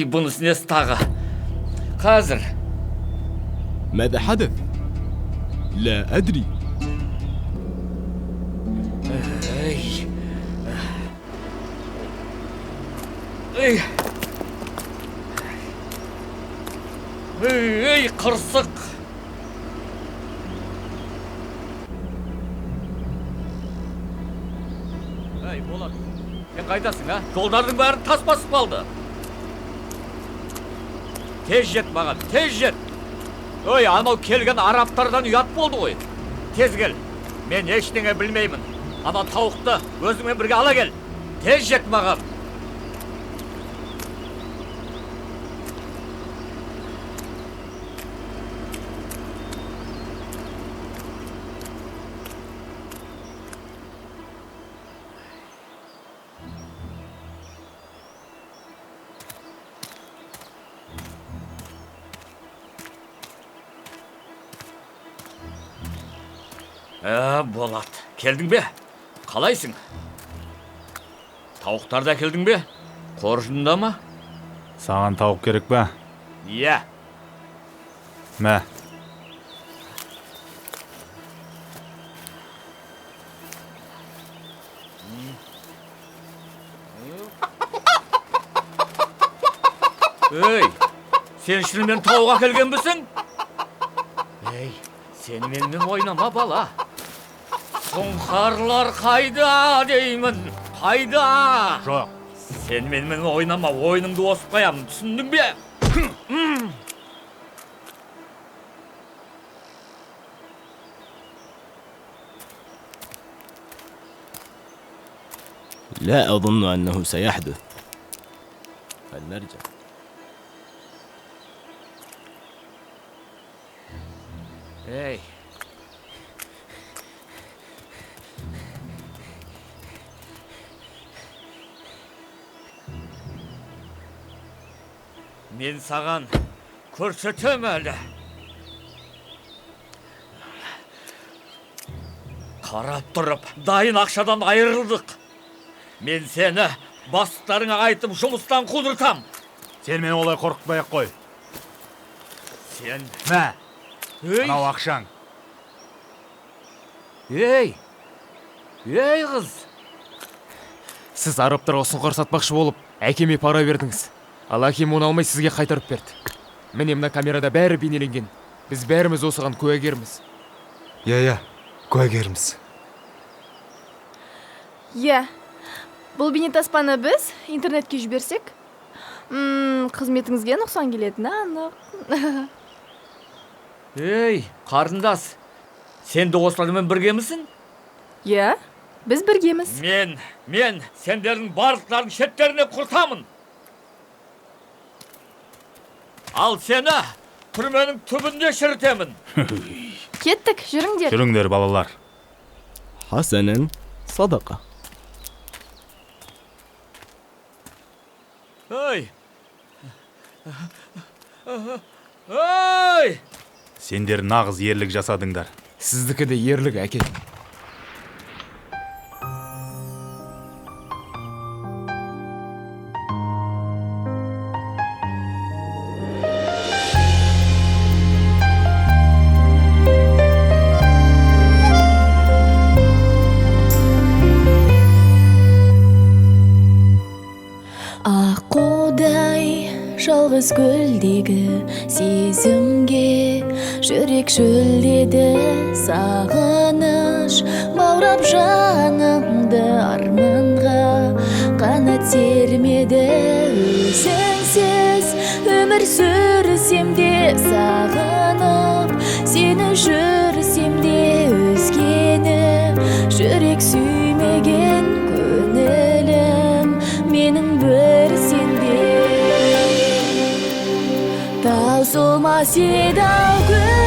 Ей, бұнысы несі тағы? Қазір. ماذا حدث؟ لا أدري. Ей. Ей. Ей, қырсық. Ей, Болат, сен қайдасың, а? Жолдардың бәрін тас басып қалды. Тез жет маған, тез жет. Ой, анау келген арабтардан ұят болды ғой. Тез кел. Мен ештеңе білмеймін. Ана тауықты өзіңмен бірге ала кел. Тез жет маған. Болат, келдің бе? Қалайсың? Тауықтарды әкелдің бе? Қоржында ма? Саған тауық керек пе? Иә. Мә. Ей, сен шынымен тауық әкелгенбісің? Ей, сен менімен ойнама, бала. Сұңқарлар қайда деймін, қайда? Жоқ. Сен менімен ойнама, ойыныңды осып қоямын, түсіндің бе? لا أظن أنه سيحدث. فلنرجع. Ей. Мен саған көрсетем әлі. Қарап тұрып, дайын ақшадан айырылдық. Мен сені бастықтарыңа айтып жұмыстан қудыртам. Сен мені олай қорқытпай-ақ қой. Сен... Мә, мынау ақшаң. Ей, ей қыз. Сіз арабтарға сұңқар сатпақшы болып, әкеме пара бердіңіз. Ал әкем оны алмай сізге қайтарып берді. Міне мына камерада бәрі бейнеленген. Біз бәріміз осыған куәгерміз. Иә, куәгерміз. Иә, бұл бейнетаспаны біз интернетке жіберсек, қызметіңізге нұқсан келетіні анық. Ей, қарындас, сен де осылармен біргемісің? Иә, біз біргеміз. Мен сендердің барлықтарын шеттеріне құртамын. Ал сені түрменің түбінде шірітемін. Кеттік, жүріңдер. Жүріңдер, балалар. Хасанан, садақа. Ей! Ей! Сендер нағыз ерлік жасадыңдар. Сіздікі де ерлік, әке. Жалғыз көлдегі сезімге жүрек шөлдеді, сағыныш баурап жанымды арманға қанат сермеді. Өзіңсіз өмір сүрсем де, сағынып сені жүрсем де, өзгені жүрек сүймеген көңілім менің бір сенде. Таусылмас еді-ау.